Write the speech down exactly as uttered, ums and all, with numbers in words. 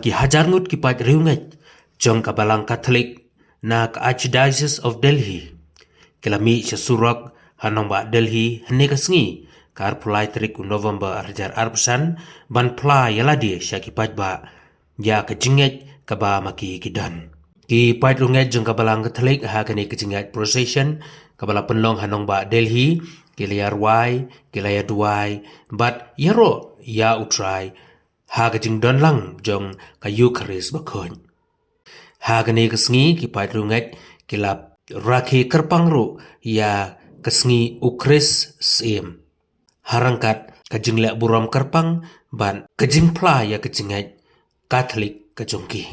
Ki hajar ngut ki paid riewngeit jong ka Balang Katholik na ka Archdiocese of Delhi ki la mih sha surok ha nongbah Delhi hynne ka sngi, ka arphew lai tarik u November ar hajar arphew san, ban phla ïa lade sha ki paidbah ïa ka jingngeit kaba ma ki ki don. Ki paid riewngeit jong ka Balang Katholik ha kane ka jingïaid procession kaba la pynlong ha nongbah Delhi, ki la ïa rwai, ki la ïa duwai bad ïaroh ïa U Trai ha ka jingdon lang jong ka Eukharist bakhuid. Ha kane ka sngi ki paid riewngeit ki la rakhe kyrpang ruh ïa ka sngi U Khrist Syiem, ha ryngkat ka jingleh burom kyrpang bad ka jingphla ïa ka jingngeit Katholik ka jong ki.